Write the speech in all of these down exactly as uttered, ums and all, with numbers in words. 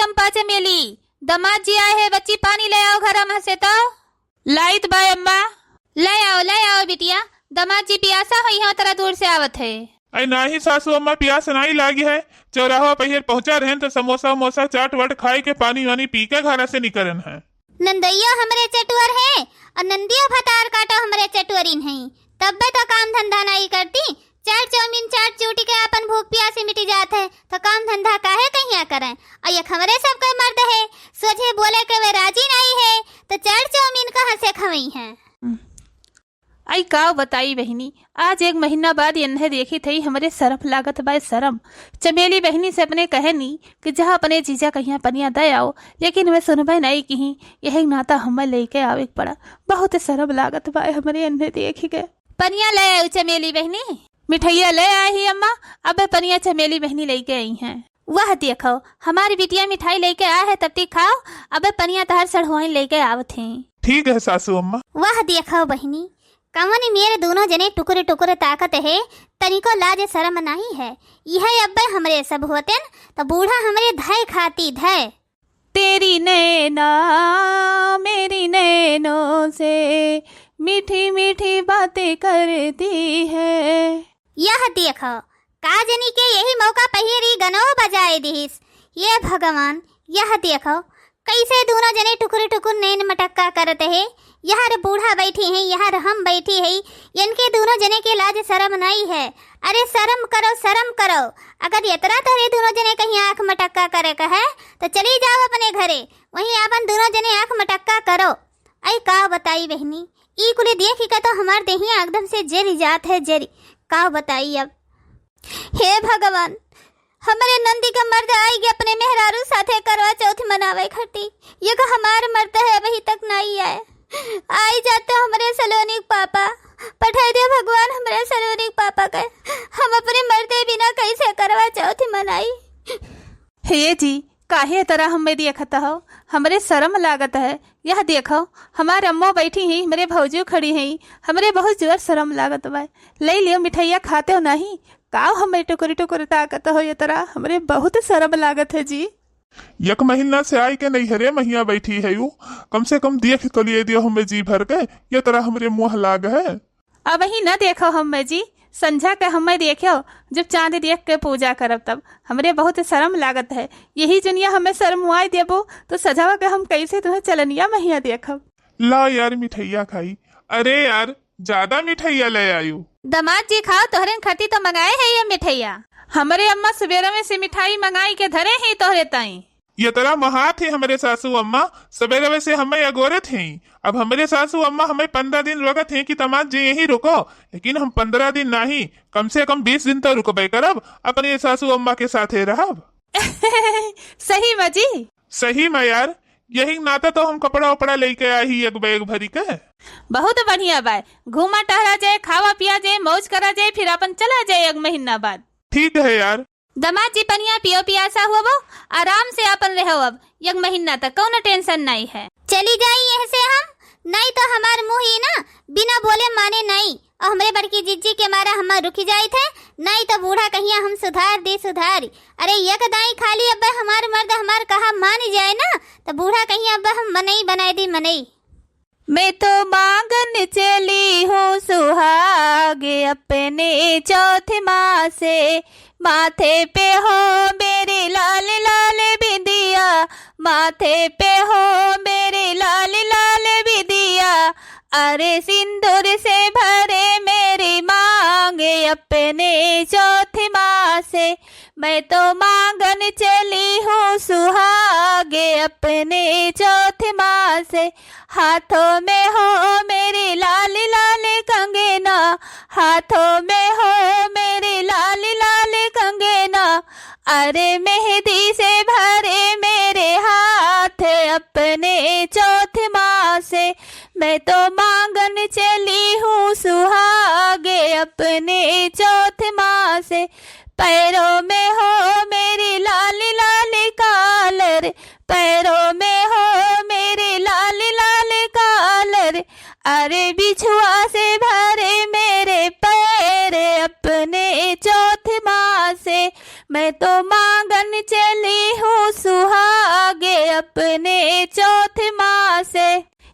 चंपा चमेली, दमाद जी आए हैं, बच्ची पानी ले आओ घर में से तो। लाइत बा अम्मा। ले आओ, ले आओ बिटिया, दमाद जी पियासा होइहैं, तरा दूर से आवत है। अरे नाही सासू अम्मा, पियास नाही लागी है, चौराहा पहिर पहुँचा रहेन तो समोसा उमोसा चाट वाट खाए के पानी वानी पी के घर से निकरन है। नंदइयो हमरे चटुअर है और नंदियो भतार काटो हमरे चटुअरिन है, तब्बे तो काम धंधा नाही करती। चाट चाउमीन चाट चूटी के आपन भूख पियासी मिटी जात है, तो काम धंधा काहे कहिया करें? और एक हमरे सबके मर्द है, सोझे बोले के वे राजी नाही है, तो चाट चाउमीन कहाँ से खवई है? आई काव बताई बहिनी, आज एक महीना बाद एन्हे देखी थई, हमरे सरम लागत बाय सरम। चमेली बहिनी से अपने कहनी कि जा अपने जीजा कहिया पनिया दे आओ, लेकिन वे सुनबे नाही किहीं, यही नाता हमें लेके आवे के पड़ा। बहुत सरम लागत बाय हमरे एन्हे देखी के। पनिया ले आऊ चमेली बहिनी। मिठैया ले आई ही अम्मा, अबे पनिया चमेली बहिनी लेके आई हैं। वह देखो, हमारी बिटिया मिठाई लेके आए है, तब ती खाओ, अबे पनिया तहर सढ़ुआइन लेके आवत हैं। ठीक है सासू अम्मा। वह देखो बहिनी, कवनी मेरे दोनों जने टुकुर टुकुर ताकत है, तनिको लाज सरम नाही है। यह अब्बे हमरे सब होतेन, तो बूढ़ा हमरे धय खाती धय। तेरी नैना मेरी नैनों से मीठी मीठी बातें करती है। यह देखो, का जनी के यही मौका पहिरी गनो बजाए दिहिस। ये भगवान, यह देखो, कैसे दोनों जने टुकुर टुकुर नैन मटक्का करत है। यहाँ रे बूढ़ा बैठी है, यहाँ रे हम बैठी है, इनके दोनों जने के लाज सरम नाही है। अरे सरम करो, सरम करो। अगर यतरा तोहरे दोनों जने कहीं आँख मटक्का करे का है, तो चली जाओ अपने घरे, वहीं आपन दोनों जने आँख मटक्का करो। आई का बताई बहिनी, ई कुले देखी का तो हमार देहिया एकदम से जरी जात है, जरी। का बताई अब? हे भगवान, हमरे नंदी के मर्द आई के अपने मेहरारू साथे करवा चौथ मनावे खरती। ये का हमार मर्द है, अबही तक नाही आए। आई जाते हमरे सलोनी के पापा, पठाई दे भगवान हमरे सलोनी के पापा के, हम अपने मर्दे बिना कैसे करवा चौथ मनाई? हे जी, काहे तरह हमें देखत हो? हमरे सरम लागत है। यह देखो, हमार अम्मो बैठी हैं, हमरे भौजियो खड़ी हैं, हमरे बहुत जोर सरम लागत बा। ले लियो मिठाइया, खाते हो नाही? काव हमें टुकुर टुकुर ताकत हो ये तरह? हमरे बहुत सरम लागत है जी। एक महीना से आई के नैहरे महिया बैठी है यू, कम से कम देख तो लिए दियो हमें जी भर के, ये तरह हमरे मुँह लाग है। अबही न देखो हमें जी, संझा के हमें देखो, जब चाँद देख के पूजा करब तब। हमरे बहुत सरम लागत है, यही जुनिया हमें सरमुआई देबो तो सझवा के हम कैसे तुम्हें चलनिया महिया देखब? ला यार मिठैया खाई। अरे यार, ज्यादा मिठैया ले आयु। दमाद जी खाओ, तोहरे खती तो मंगाए है ये मिठैया। हमरे अम्मा सुबेरा में से मिठाई मंगाई के धरे हैं तोहरे ताई। ये तरह महात है हमरे सासू अम्मा, सबेरवे से हमें अगोरत हैं। अब हमरे सासू अम्मा हमें पन्द्रह दिन रोकत हैं कि दमाद जी यहीं रुको, लेकिन हम पन्द्रह दिन नाही, कम से कम बीस दिन तो रुकबे करब, अपने सासू अम्मा के साथे रहब। सही में जी? सही में यार, यही नाता तो हम कपड़ा उपड़ा लेके आई ही एक बैग भरी के। बहुत बढ़िया बाय, घूमा टहरा जाए, खावा पिया जाए, मौज करा जाए, फिर अपन चला जाए एक महीना बाद। ठीक है यार। दमाद जी पनिया पियो, पियासा हुआ वो, आराम से आपन रहो, अब एक महीना तक कौनो tension नाही है। चली जाई यहाँ से हम, नाही तो हमार मुँह ही ना बिना बोले माने नाही, और हमरे बड़की जिज्जी के मारा हम रुकी जाइत है, नाही तो बूढ़ा कहिया हम सुधार दी सुधारी। अरे एक दाई खाली अब हमार मर्द हमार कहा मान जाए ना, तो बूढ़ा कहिया अब हम मनई बनाए दी मनई। मैं तो मांगन चली हूँ सुहाग अपने चौथ माँ से, माथे पे हो मेरी लाल लाल बिंदिया, माथे पे हो मेरी लाल लाल बिंदिया, अरे सिंदूर से भरे मेरी मांग अपने चौथ माँ से, मैं तो मांगन चली हूँ सुहाग अपने चौथ माँ से, हाथों में हो मेरी लाल लाल कंगना, हाथों में हो मेरी लाल लाल कंगना, अरे मेहंदी से भरे मेरे हाथ अपने चौथ माँ से, मैं तो मांगन चली हूँ सुहाग अपने चौथ माँ से, पैरों में हो मेरी लाल लाल कालर, पैरों में हो मेरे लाल लाल कालर, अरे बिछुआ से भरे मेरे पैर अपने चौथ माँ से, मैं तो मांगन चली हूँ सुहाग अपने चौथ माँ से।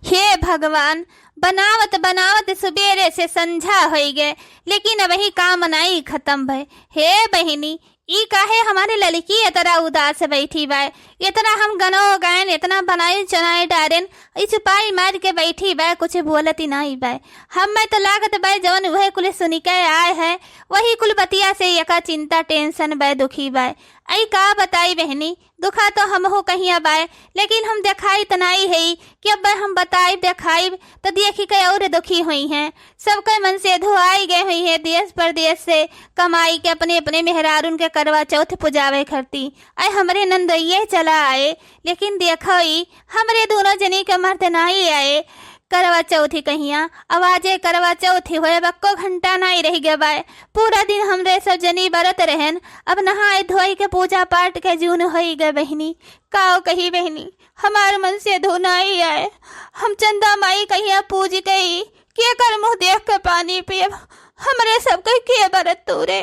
हे भगवान, बनावत बनावत सुबेरे से संझा होई गए, लेकिन अबही काम नाई खतम भय। हे बहिनी, ई काहे हमारे ललकी इतना उदास बैठी बाय? इतना हम गनो गायन, इतना बनाई चुनाई डारेन, ई चुपाई मार के बैठी बाय, कुछ बोलती नाई बाय। हम्मे तो लागत बाय जवन उहे कुल सुनी के आए है, वही कुल बतिया से एका चिंता, tension बाय, दुखी बाय। आई का बताई बहिनी, दुखा तो हमहू कहिया बाय, लेकिन हम देखाइत नाई हई कि अब हम बताइब, देखाइब, तो देखी के और दुखी होइहैं। सबके मनसेधू आई गए होइहैं देश परदेश से कमाई के, अपने अपने मेहरारून के करवा चौथ पुजावे खरती। आई हमरे नंदोइये चला आए, लेकिन देखो ई, हमरे दूनो जनी के मर्द नाई आए। करवा चौथी कहिया, अब आजे करवा चौथी होए, अब एक्को घंटा नाई रहि गए बाय। पूरा दिन हमरे सब जनी बरत रहेन, अब नहाए धोई के पूजा पाठ के जून होई गए बहिनी। काओ कही बहिनी, हमार मनसेधू नाई आए, हम चंदा माई कहिया पूज के ई, केकर मुँह देख के पानी पियब? हमरे सबके के बरत तूरे?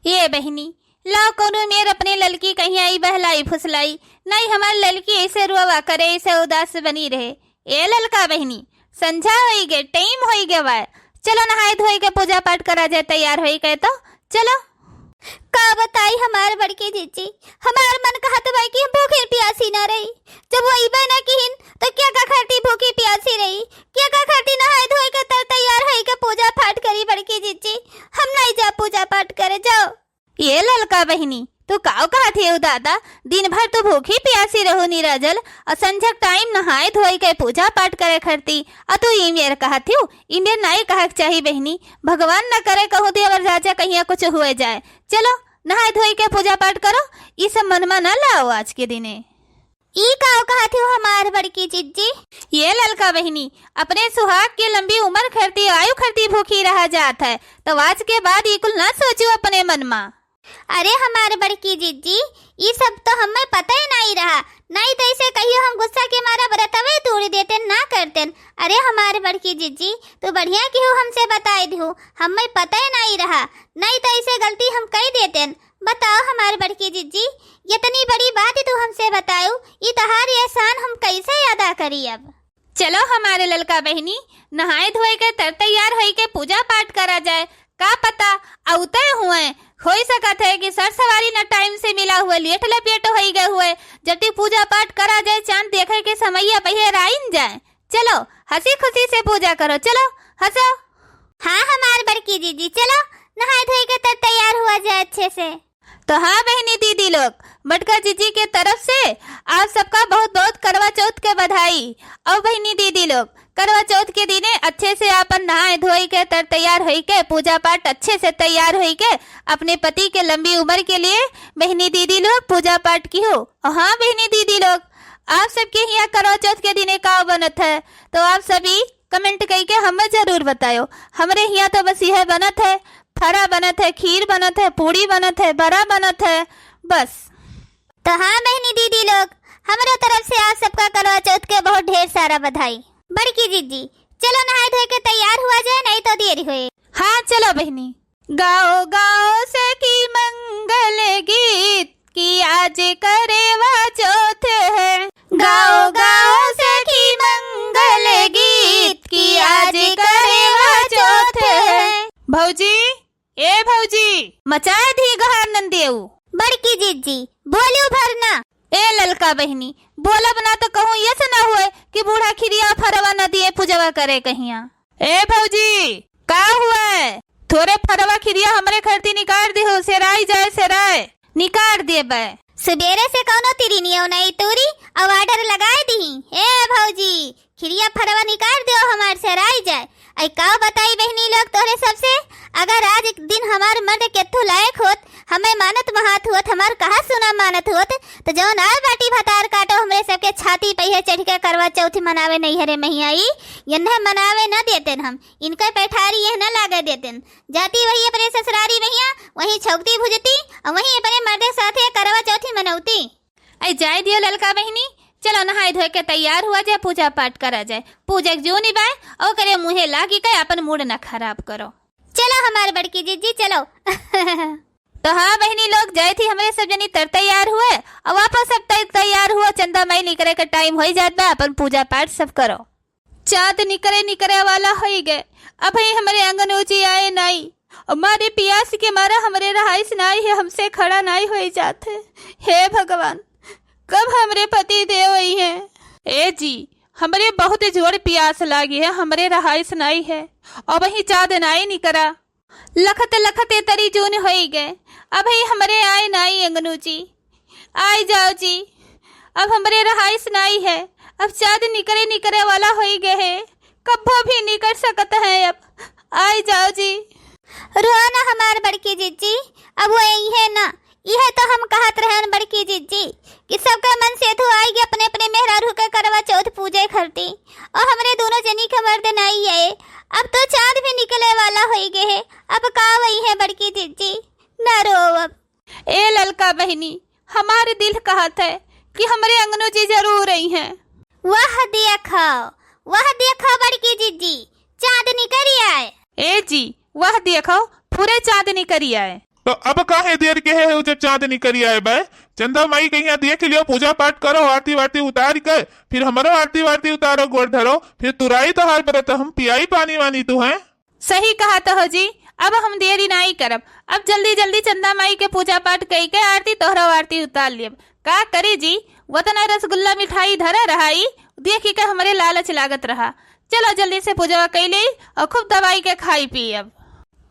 ये बहिनी, लाओ कौनो मेर अपने ललकी कहिया ई बहलाई फुसलाई, नाई हमार ललकी ऐसे रोवा करे, ऐसे उदास बनी रहे। ए ललका बहिनी, संझा होई गे, time होई गे बाय, चलो नहाए धोई के पूजा पाठ करा जाए, तैयार होई के तो चलो। का बताई हमार बड़की जिज्जी, हमार मन कहत बा कि हम भूखी प्यासी ना रही। जब वो अइबे ना किहिन, तो केका खाती भूखी प्यासी रही? केका खाती नहाए धोए के तर तैयार होई के पूजा पाठ करी बड़की जिज्जी? हम नाई जा पूजा पाठ करे, जाओ। ये ललका बहिनी, तू काव कहत हियो दादा? दिन भर तू भूखी प्यासी रहू निराजल, और संझक time नहाए धोए के पूजा पाठ करे खरती, और तू ई मेर कहत हियो? ई मेर नाई कहक चाही बहिनी, भगवान न करे कहूँ देवर राजा कहिया कुछ हुए जाए। चलो, नहाए धोई के पूजा पाठ करो, ई सब मनमा ना लाओ आज के दिने। ई काव कहत हो हमार बड़की जिज्जी? ये ललका बहिनी, अपने सुहाग के लंबी उमर खरती, आयु खरती भूखी रहा जात है, तो आज के बाद ई कुल ना सोचू अपने मनमा। अरे हमार बड़की जिज्जी, ई सब तो हमें पता ही नाई रहा, नाई तो ऐसे कहियो हम गुस्सा के मारा व्रतवे तोड़ देतेन, ना करतेन। अरे हमार बड़की जिज्जी, तू बढ़िया किहू हमसे बताए दिहू, हमें पता ही नाई रहा, नाई तो ऐसे गलती हम कई देतेन। बताओ हमार बड़की जिज्जी, इतनी बड़ी बात तू हमसे बताऊ, ई तहार एहसान हम कैसे अदा करी अब? चलो हमारे ललका बहिनी, नहाए धोए के तर तैयार होई के पूजा पाठ करा जाए। का पता अउते हुए, होई सकत है कि सर सवारी न time से मिला हुए, लेट लपेट होई गए हुए। जटी पूजा पाठ करा जाए, चांद देखे के समैया पहिले राइन जाए। चलो हंसी खुशी से पूजा करो, चलो हंसो। हाँ हमार बड़की जिज्जी, चलो नहाए धोए के तर तैयार हुआ जाए अच्छे से। तो हाँ बहिनी दीदी लोग, मटका जिज्जी के तरफ से आप सबका बहुत बहुत करवा चौथ के बधाई। और बहिनी दीदी लोग, करवा चौथ के दिने अच्छे से आपन नहाए धोई के तर तैयार होई के, पूजा पाठ अच्छे से तैयार होई के, अपने पति के लंबी उम्र के लिए बहिनी दीदी लोग पूजा पाठ किहो। और हाँ बहिनी दीदी लोग, आप सबके हियाँ करवा चौथ के दिने का बनत है, तो आप सभी comment कई के हमें जरूर बतायो। हमरे हियाँ तो बस यह बनत है, फरा बनत है, खीर बनत है, पूड़ी बनत है, बरा बनत है, बस। तो हाँ बहिनी दीदी लोग, हमरे तरफ से आप सबका करवा चौथ के बहुत ढेर सारा बधाई। बड़की जिज्जी, चलो नहाए धोए के तैयार हुआ जाए, नहीं तो देरी होए। हाँ चलो बहिनी। गाँव गाँव से की मंगल गीत की आज करेवा चौथ है। गाँव गाँव से की मंगल गीत की आज करेवा चौथ है। भौजी, ए भौजी, मचाए दी गहार नंदेऊ। बड़की जिज्जी, बोलियो भरना। ए ललका बहिनी, बोलब ना तो कहूँ ये से ना हुए कि बूढ़ा खिरिया फरवा न दिए पूजवा करे कहिया। ए भौजी, का हुए? थोरे फरवा खिरिया हमरे खरती निकाल दिहो, सेराई जाए सेराए। निकाल देबे। सुबेरे से कौनो तिरिनियो नहीं तूरी, अब order लगाए दी। ए भौजी, खिरिया फरवा निकाल दियो हमार सेराई जाए। ऐ का बताई बहिनी लोग तोहरे सबसे, अगर आज एक दिन हमार मर्द केथू लायक होत, हमें मानत महात होत, हमार कहा सुना मानत होत, तो जौन आए बाटी भतार काटो हमरे सबके छाती पे है चढ़ के करवा चौथ मनावे नहीं हरे महिया ई, यन्हे मनावे न देतेन हम, इनके पैठारी यह न लागे देतेन। जाती वही अपने ससुरारी महिया, वहीं छौकती भुजती और वहीं अपने मर्दे साथे करवा चौथी मनौती। ऐ जाए दियो ललका बहिनी, चलो नहाए धोए के तैयार हुआ जाए, पूजा पाठ करा जाए। पूजा के जोनी बाय, ओकरे मुँहे लागी के अपन mood न खराब करो। चलो हमार बड़की जिज्जी, चलो। तो हाँ बहिनी लोग, जाए थी हमरे सब जनी तर तैयार हुए, और वापस सब तै-, तैयार हुआ, चंदा चंदा माई निकरे के टाइम होई जात बा, अपन पूजा पाठ सब करो। चाँद निकरे निकरे वाला होई गए, अबहीं हमरे अंगनो जी आए नाई। और मारे पियास के मारा हमरे रहाइस नाई है, हमसे खड़ा नाई होई जात है। हे भगवान, कब हमरे पति देव आई हैं? ए जी, हमरे बहुत जोर पियास लागी है, हमरे रहाइस नाई है, अबहीं चाँद नाई निकरा। लखत लखत ए तरी जून होई गए, अबहीं हमरे आए नाई अंगनू जी। आई जाओ जी, अब हमरे रहाइस नाई है, अब चाँद निकरे निकरे वाला होई गए है, कब्बो भी निकर सकत है अब। आई जाओ जी। रोआ ना हमार बड़की जिज्जी, अब वो आई है ना, इहे तो हम कहत रहन बड़की जिज्जी कि सबके मन सेधु आइगे अपने अपने मेहरारू के करवा चौथ पूजे खरती, और हमरे दोनों जनी के मर्द नाई आए। अब तो चाँद भी निकले वाला होई गए है, अब का वही है बड़की जिज्जी, ना रो अब। ए ललका बहिनी, हमार दिल कहत है कि हमरे अंगनो जी जरूर आई हैं। वह देखो, वह देखो बड़की जिज्जी, चाँद निकरी आए। ए जी, वह देखो, पूरे चाँद निकरी आए। तो अब काहे देर के है, जब चाँद निकरी आए बे? चंदा माई कहिया देख लियो, पूजा पाठ करो, आरती वारती उतार के, फिर हमरो आरती वारती उतारो, गोड़ धरो, फिर तुराई तोहार बरत, हम पियाई पानी वानी तू हैं। सही कहत हो जी, अब हम देरी नाई करब, अब जल्दी जल्दी चंदा माई के पूजा पाठ कई के आरती तोहरो आरती उतार लेब। का करी जी, वतना रसगुल्ला मिठाई धरे रहाई, देखी के हमरे लालच लागत रहा। चलो जल्दी से पूजवा कई लेई और खूब दवाई के खाई पी अब।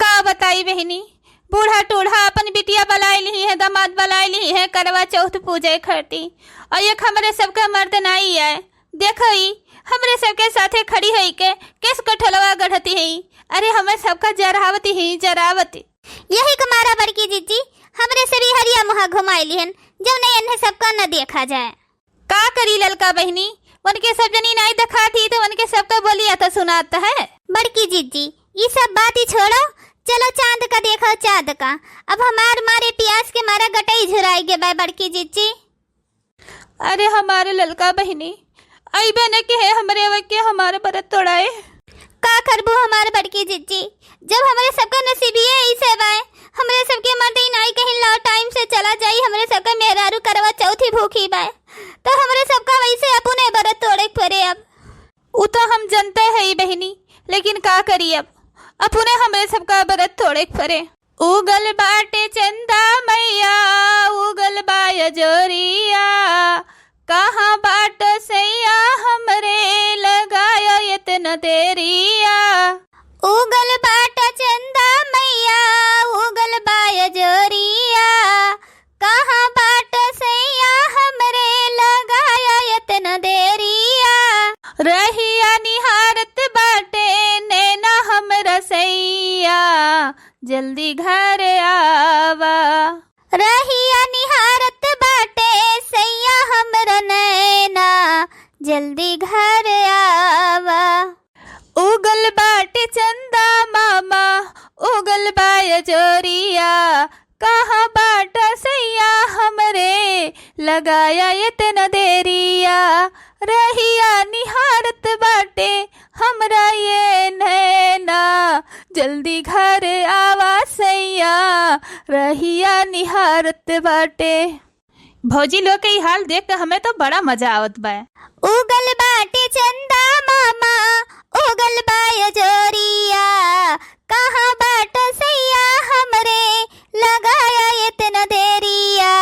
का बताई बहिनी, बूढ़ा टूढ़ा अपन बिटिया बलाए लिही है, दामाद बलाए लिही है, करवा चौथ पूजे खरती, और एक हमरे सबके मर्द नाई आए। देखो ई, हमरे सबके साथे खड़ी होई के केस कठोलवा गढ़ती है। अरे हमें सबका जरावती है, जरावती। यही के मारा बड़की जिज्जी, हमरे सभी हरिया मुहा घुमाई लिहन, जब नहीं इन्हें सबका न देखा जाए। का करी ललका बहिनी, उनके सब जनी नाई दिखात ही तो उनके सबका बोलिया तो सुनात है। बड़की जिज्जी, ई सब बात ही छोड़ो, चलो चाँद का देखो चाँद का। अब हमार मारे पियास के मारा गटई झुराई गे बा बड़की जिज्जी। अरे हमारे ललका बहिनी, अइबे न के है हमरे वके हमारे बरत तोड़ाए। का करबू हमार बड़की जिज्जी, जब हमरे सबका नसीबिये ऐसे बाय, हमरे सबके मर्द ही नाई कहीं लाओ टाइम से चला जाई, हमरे सबके मेहरारू करवा चौथी भूखी बाय, तो हमरे सबका वैसे अपने बरत तोड़े के पड़े अब। उ तो हम जनते है ही बहिनी, लेकिन का करी अब, अपने हमरे सबका बरत तोड़े के पड़े। उगल बाटे चंदा मैया, उगल बा अजोरिया, कहाँ बाट सैया हमरे लगायो इतना देरिया। उगल बाट चंदा मैया, उगल बा अजोरिया, कहाँ बाट सैया हमरे लगायो इतना देरिया। रहिया निहारत बाटे नैना हमरा सैया, जल्दी घर आवा। रहिया निहारत बाटे सैया हमरो नैना, जल्दी घर आवा। उगल बाटे चंदा मामा, उगल बा अजोरिया, कहाँ बाट सैया हमरे, लगाया इतना देरिया। रहिया निहारत बाटे हमरा ये नैना, जल्दी घर आवा सैया, रहिया निहारत बाटे। भौजी लोग के ई हाल देख के हमें तो बड़ा मजा आवत बा। उगल बाटे चंदा मामा, उगल बा अजोरिया, कहाँ बाट सैया हमरे, लगाया इतना देरिया।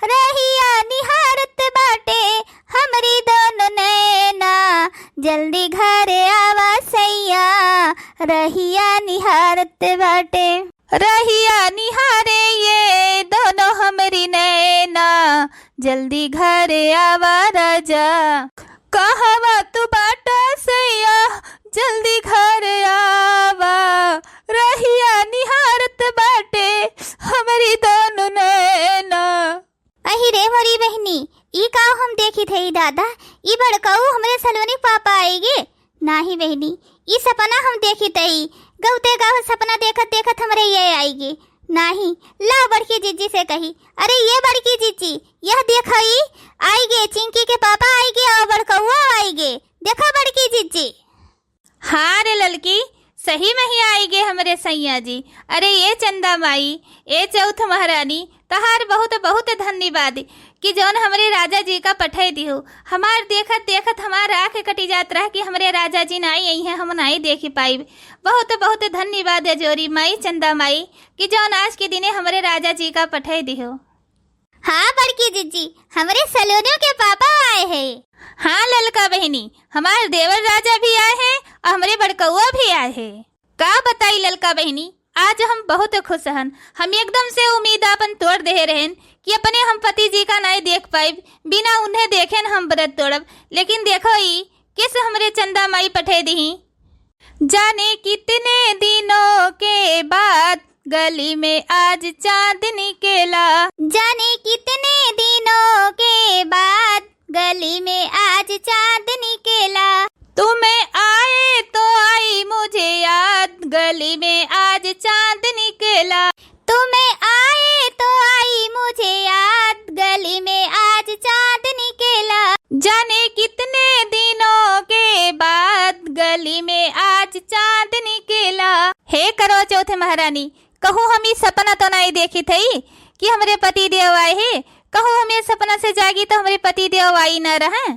रहिया निहारत बाटे हमरी दोनों नैना, जल्दी घर आवा सैया, रहिया निहारत बाटे। रहिया निहारे ये दोनों हमरी नैना, जल्दी घर आवा राजा। कहवा तू बाटा सैया, जल्दी घर आवा। रहिया निहारत बाटे हमरी दोनों नैना। अही रे मोरी बहिनी, ई का हम देखित हई दादा, ई बड़काऊ हमरे सलोनी पापा आइगे। नाही बहिनी, ई सपना हम देखित हई, गौते गाव सपना देखत देखत हमरे ये आइगे। नाही, लाओ बड़की जिज्जी से कही, अरे ये बड़की जिज्जी, यह देखो ई आइगे, चिंकी के पापा आइगे और बड़कौआ आइगे, देखो बड़की जिज्जी। हाँ रे ललकी, सही में ही आइगे हमरे सैया जी। अरे ये चंदा माई, ए चौथ महारानी, तहार बहुत बहुत धन्यवाद कि जौन हमरे राजा जी का पठै दिहो। हमार देखत देखत हमार आँख कटी जात रहा कि हमरे राजा जी नाई अइहैं, हम नाई देखि पाइब। बहुत बहुत धन्यवाद अजोरी माई, चंदा माई, कि जौन आज के दिने हमरे राजा जी का पठै दिहो। हाँ बड़की जिज्जी, हमरे सलोनियो के पापा आए हैं। हाँ ललका बहिनी, हमार देवर राजा भी आए हैं और हमरे बड़कउआ भी आए हैं। का बताई ललका बहिनी, आज हम बहुत खुश हन। हम एकदम से उम्मीद आपन तोड़ देहे रहेन कि अपने हम पति जी का नाई देख पाइब, बिना उन्हें देखेन हम व्रत तोड़ब। लेकिन देखो ई किस हमरे चंदा माई पठै दिही। जाने कितने दिनों के बाद गली में आज चाँद निकला। जाने कितने दिनों के बाद गली में आज चाँद निकला। तुम्हें आए तो आई मुझे याद, गली में आज चाँद निकला। तुम्हें आए तो आई मुझे याद, गली में आज चाँद निकला। जाने कितने दिनों के बाद गली में आज चाँद निकला। हे करवा चौथ महारानी, कहूँ हम ई सपना तो नाई देखित हई कि हमरे पति देव आए हैं। कहूँ हम ई सपना से जागी तो हमरे पति देव आई ना रहे।